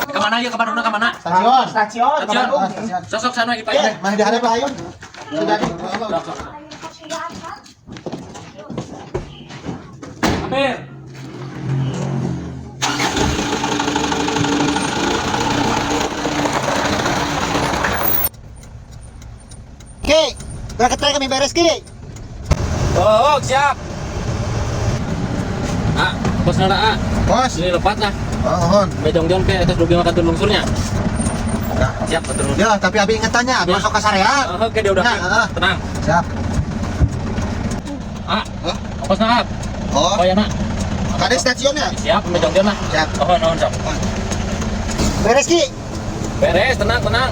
Kemana ya, ke Bandungna kemana? Stasiun. Stasiun. Stasiun. Ah, stasiun. Sosok sana lagi Pak. Eh, mana dihadap lah ayo. Sudah di. Hampir. Ki, berangkat teh kami beres Ki. Oh, siap. Ah, bos nara ah. Bos. Ini lepat lah. Oh, mohon. Bejong jon ke atas dugi makan lungsurnya. Ya. Siap, betul. Ya, tapi abi ingetannya, abi Ya. masuk ke syariat. Oh, oke, dia udah. Nah, ah. Tenang. Siap. Ah, Hah? bos nak. Oh, Oh ya nak. tadi stasiun ya? Siap, bejong jon lah. Siap. Oh, non, siap. Beres Ki. Beres, tenang, tenang.